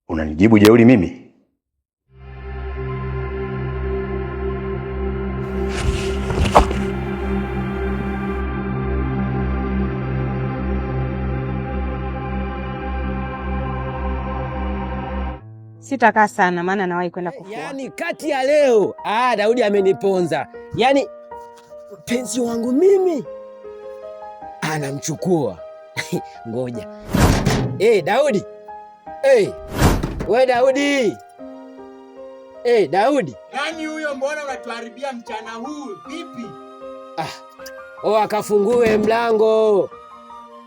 Unanijibu jeuri mimi? Sitakaa sana maana nawahi kwenda kufua. Yaani kati ya leo, Daudi ameniponza. Yaani mpenzi wangu mimi anamchukua. Ngoja. Eh, Daudi. Eh. We Daudi. Eh, Daudi. Nani huyo? Mbona unatuharibia mchana huu? Vipi? Ah. Oh, akafungue mlango.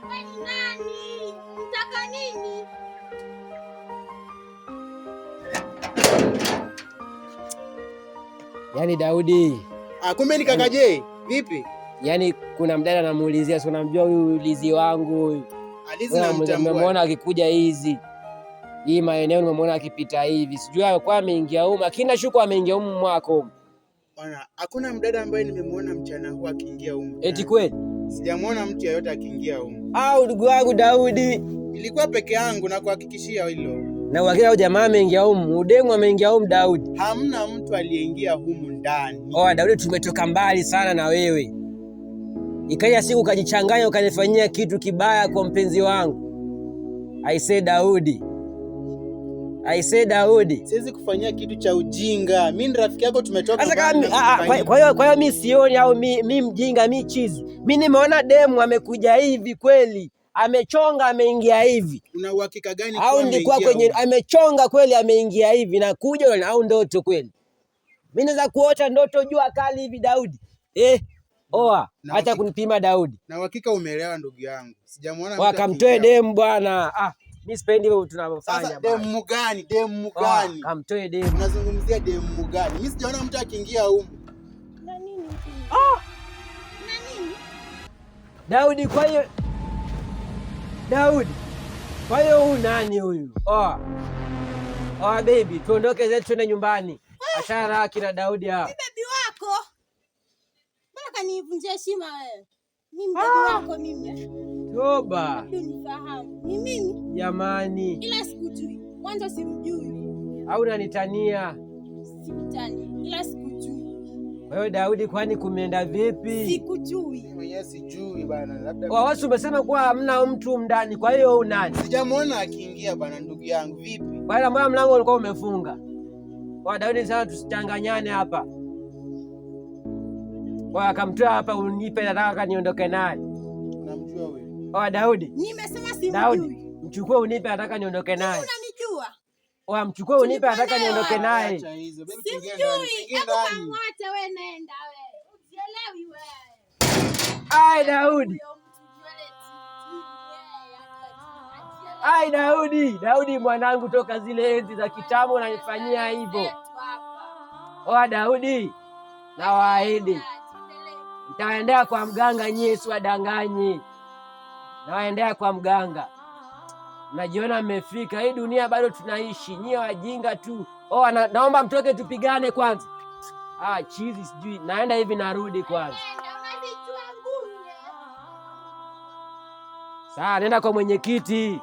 Nani? Mtaka nini? Yaani Daudi. Ah, kumbe ni kaka J. Vipi? Yaani kuna mdada anamuulizia, si unamjua huyu ulizi wangu huyu. Alizi namtambua. Nimemwona akikuja hizi hii maeneo, nimemwona akipita hivi, sijui alikuwa ameingia humu, lakini nashuku ameingia humu mwako. Bwana, hakuna mdada ambaye nimemwona mchana huu akiingia humu. Eti kweli? Sijamwona mtu yeyote akiingia humu. Au ndugu wangu Daudi, Ilikuwa peke yangu na kuhakikishia hilo. na uhakika huyu jamaa ameingia humu, udengu ameingia humu Daudi. Hamna mtu aliyeingia humu ndani. Oh, Daudi, tumetoka mbali sana na wewe, ikaja siku ukajichanganya ukanifanyia kitu kibaya kwa mpenzi wangu. Aisee Daudi, aisee Daudi. Siwezi kufanyia kitu cha ujinga. Mimi ni rafiki yako, tumetoka Sasa kama mbali na kufanyia. kwa hiyo mi sioni au mi mjinga mi chizi. Mi nimeona demu amekuja hivi kweli, amechonga ameingia hivi, Una uhakika gani au kuwa nilikuwa ameingia kwenye humu? amechonga kweli ameingia hivi na kuja au ndoto kweli? Mi naweza kuota ndoto jua kali hivi Daudi. Eh, oa Na acha uhakika- kunipima Daudi. Na uhakika umeelewa ndugu yangu. Sijamwona mtu Wakamtoe akiingia. demu bwana. Ah, mi sipendi hivyo tunavyofanya Sasa bwana. demu gani? Demu Oa, gani? kamtoe demu. Unazungumzia demu gani? Mimi sijaona mtu akiingia humu. Na nini? Ah! Na nini? Daudi, kwa hiyo Daudi, kwa hiyo huyu nani huyu? Oa. Oa baby, tuondoke zetu twende nyumbani. Achana na akina Daudi hapa. Bebi wako. Mbona kanivunjia heshima wewe? Mimi bebi wako mimi. Toba. Unifahamu. Ni mimi Jamani, ila sikujui. Mwanzo simjui. au unanitania? Sikutani ila sikujui. Wewe Daudi, kwani kumeenda vipi? Sikujui. Mimi mwenyewe sijui bana, labda Wewe umesema kuwa hamna mtu ndani, kwa hiyo huyu nani? sijamwona akiingia bana, ndugu yangu. Vipi? Kwa hiyo mbona mlango ulikuwa umefunga? Kwa Daudi sana, tusichanganyane hapa. Kwa akamtoa hapa unipe, nataka niondoke naye. Unamjua wewe? Kwa Daudi, Nimesema simjui. Daudi, mchukue unipe, nataka niondoke naye. Unanijua? Oa, mchukue unipe, nataka niondoke naye. Acha hizo. Baby, tuingie ndani. Simjui. Tuingie Hebu ndani. kamwache wewe, nenda wewe. Usielewi wewe. Ai Daudi, Huyo mtu nywele titi, yeye, hajielewi. ai Daudi, Daudi mwanangu, toka zile enzi za kitambo unanifanyia hivyo. Zetu hapa. Oa Daudi, nawaahidi nitaendea kwa mganga, nyie si wadanganyi. Nawaendea kwa mganga. Mnajiona mmefika hii dunia, bado tunaishi, nyie wajinga tu. Oh, naomba mtoke tupigane kwanza. Ah, chizi sijui, naenda hivi narudi kwanza. Nenda, unazijua ngumi. Sawa, nenda kwa mwenyekiti.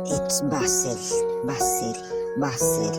It's Basil, Basil, Basil.